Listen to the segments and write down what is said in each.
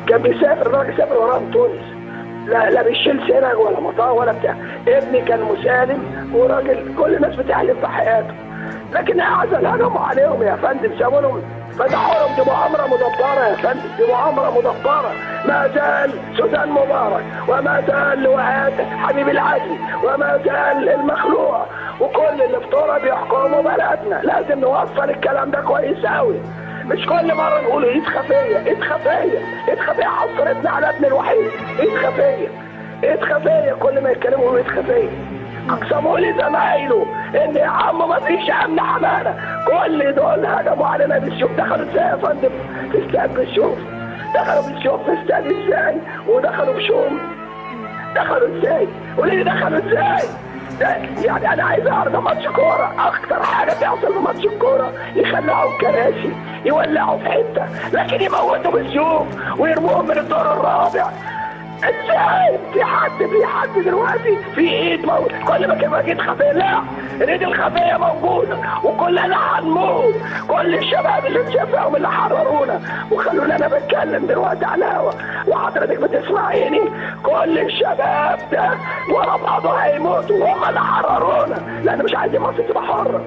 كان بيسافر، الراجل سافر وراهم تونس، لا بيشيل سرج ولا مطار ولا بتاع. ابني كان مسالم وراجل كل الناس بتحلف في حياته، لكن اعزل هجموا عليهم يا فندم، سابوا لهم فتحوا لهم. دي مؤامرة مدبره يا فندم، دي مؤامرة مدبره. ما زال سوزان مبارك، وما زال لواءات حبيب العدل، وما زال المخلوع، وكل اللي في طرق بيحكموا بلدنا. لازم نوصل الكلام ده كويس قوي، مش كل مرة نقول ايد خفيه ايد خفيه ايد خفيه. حصرتنا على ابن الوحيد، ايد خفيه ايد خفيه، كل ما يتكلموا يقولوا ايد خفيه. اقسموا لي زمايله ان يا عم ما فيش امن حمانه، كل دول هجموا علينا بالسيوف. دخلوا ازاي يا فندم في استاد بالسيوف؟ دخلوا بالسيوف في استاد ازاي؟ ودخلوا بشوم، دخلوا ازاي؟ قولي لي دخلوا ازاي؟ يعني انا عايز اعرف. ده ماتش كورة، اكتر حاجة بيحصل في ماتش الكورة يخلعوا كراسي، يولعوا في حتة، لكن يموتوا بالسيوف ويرموهم من الدور الرابع. ازاي؟ في حد دلوقتي في ايد موت. كل ما كان ايد خفيه، لا، الايد الخفية موجودة وكلنا هنموت. كل الشباب اللي اتشافهم اللي حررونا وخلونا انا بتكلم دلوقتي على الهوا وحضرتك بتسمعيني، كل الشباب ده ورا بعضه هيموتوا، وهم اللي حررونا، لان مش عايزين مصر تبقى حره،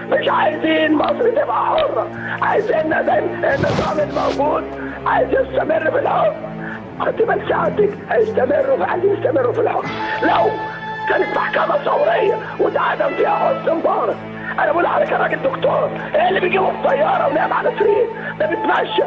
مش عايزين مصر تبقى حره، عايزيننا زي النظام الموجود، عايز يستمر في الحكم. خدت بال سعادتك؟ هيستمروا، عايزين يستمروا في الحكم. لو كانت محكمة ثورية واتعدم فيها حسني مبارك، أنا بقول لحضرتك الراجل دكتور، إيه اللي بيجيبه في طيارة ونام على سرير؟ ده بيتمشى،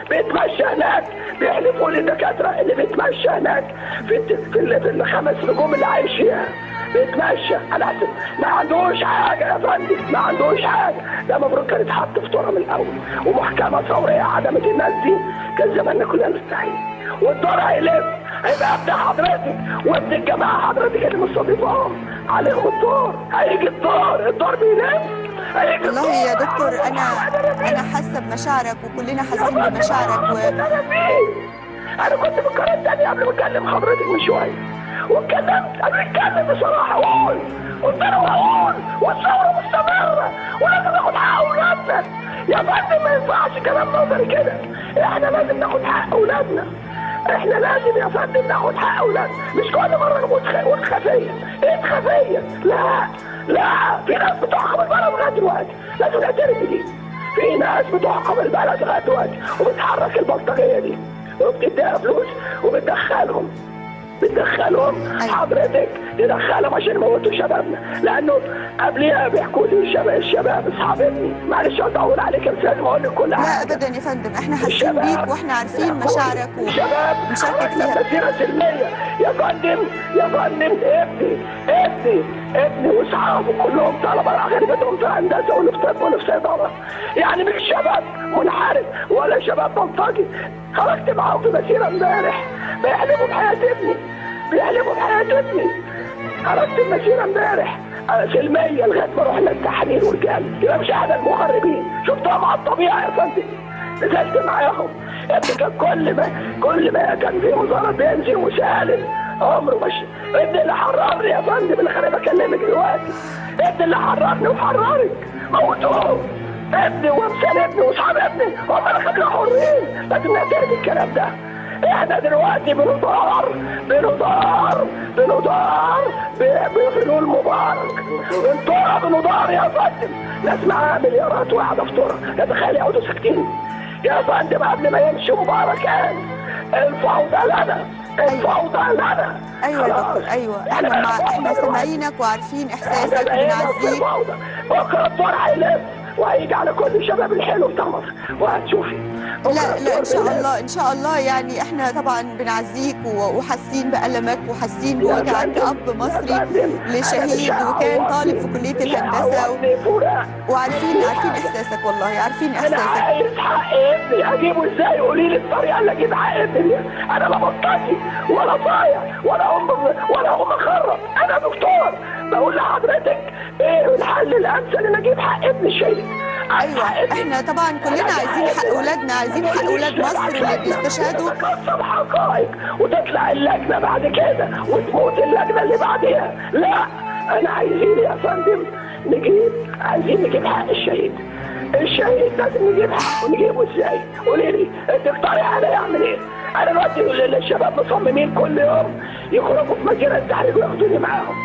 بيتمشى هناك، بيحلفوا لي الدكاترة اللي بيتمشى هناك في الخمس نجوم اللي عايش فيها، بيتمشى على حسب. ما عندوش حاجة يا فندم، ما عندوش حاجة. ده المفروض كان يتحط في ترى من الأول، ومحكمة ثورية عدمت الناس دي، كان زماننا كلنا مستحيل. والدور هيلف، هيبقى ابن حضرتك وابن الجماعة حضرتك اللي مستضيفاهم عليهم الدور، هيجي الدور، الدور بيلف، هيجي الدور. والله يا دكتور انا حاسه بمشاعرك، وكلنا حاسين بمشاعرك. انا كنت في القناة الثانية قبل ما اكلم حضرتك من شوية، واتكلمت، انا بتكلم بصراحة، اقول قلت لهم هقول، والثورة مستمرة ولازم ناخد حق اولادنا يا فندم. ما ينفعش كلام نظري كده، احنا لازم ناخد حق اولادنا، احنا لازم يا فندم ناخد حق اولادنا، مش كل مرة نقول خفيه، ايه خفيه؟ لا لا، في ناس بتحكم البلد لغاية دلوقتي، لازم نعترف بدي. في ناس بتحكم البلد لغاية دلوقتي وبتحرك البلطجيه دي وبتديها فلوس وبتدخلهم، بتدخلهم حضرتك، تدخلهم عشان يموتوا شبابنا، لانه قبليها بيحكوا لي الشباب اصحاب ابني، معلش اطول عليك بس لازم اقول لك كل حاجة. لا ابدا يا فندم، احنا حاسين بيك واحنا عارفين مشاعرك ومشاركك فيها. مسيره سلمية يا فندم، يا فندم، ابني ابني ابني واصحابه كلهم طلبه، غالبيتهم في هندسة واللي في طب واللي في صيدلة، يعني مش شباب منحرف ولا شباب بلطجي. خرجت معاهم في مسيره امبارح، بيحلفوا بحياة ابني، بيحلفوا بحياة ابني. خرجت المسيرة امبارح سلمية لغاية ما رحنا التحرير ورجعنا، يبقى مش احنا المخربين، شفتهم على الطبيعة يا فندم، نزلت معاهم. ابني كان كل ما كان في وزارة بينزل وسالم، عمره مش ابني اللي حررني يا فندم، اللي خليني بكلمك دلوقتي، ابني اللي حررني وحررك، موتوه ابني وامثال ابني واصحاب ابني، هم اللي خلونا حرين. لازم نعترف بالكلام ده. احنا دلوقتي بندار بندار بندار بفلول مبارك، بندار بندار يا فندم. ناس معاها مليارات وقاعدة في طرق، تتخيل يقعدوا ساكتين يا فندم؟ قبل ما يمشي مبارك قال الفوضى لنا، الفوضى لنا. ايوه يا دكتور، ايوه احنا سامعينك وعارفين احساسك وبنعزيك. بكره الدور هيلف وهيجي على كل الشباب الحلو بتاع مصر وهتشوفي. لا لا ان شاء الله، ان شاء الله. يعني احنا طبعا بنعزيك وحاسين بألمك وحاسين بوجعك كأب مصري لشهيد وكان طالب في كلية الهندسة وعارفين، عارفين احساسك، والله عارفين احساسك. انا عايز حق ابني، اجيبه ازاي؟ قولي لي الطريقة اللي اجيب حق ابني. انا لا بلطجي ولا صايع ولا ام ولا ام خرب، انا دكتور. بقول لحضرتك ايه الحل الامثل ان اجيب حق ابني الشهيد؟ ايوه احنا طبعا كلنا عايزين حق اولادنا، عايزين حق اولاد مصر اللي بيستشهدوا. تتكسر حقائق وتطلع اللجنة بعد كده وتموت اللجنة اللي بعديها. لا، انا عايزين يا فندم نجيب، عايزين نجيب حق الشهيد. الشهيد لازم نجيب حقه، نجيبه ازاي؟ قولي لي انت اقترح عليا اعمل ايه؟ انا دلوقتي الشباب مصممين كل يوم يخرجوا في مسيره التحرير وياخدوني معاهم.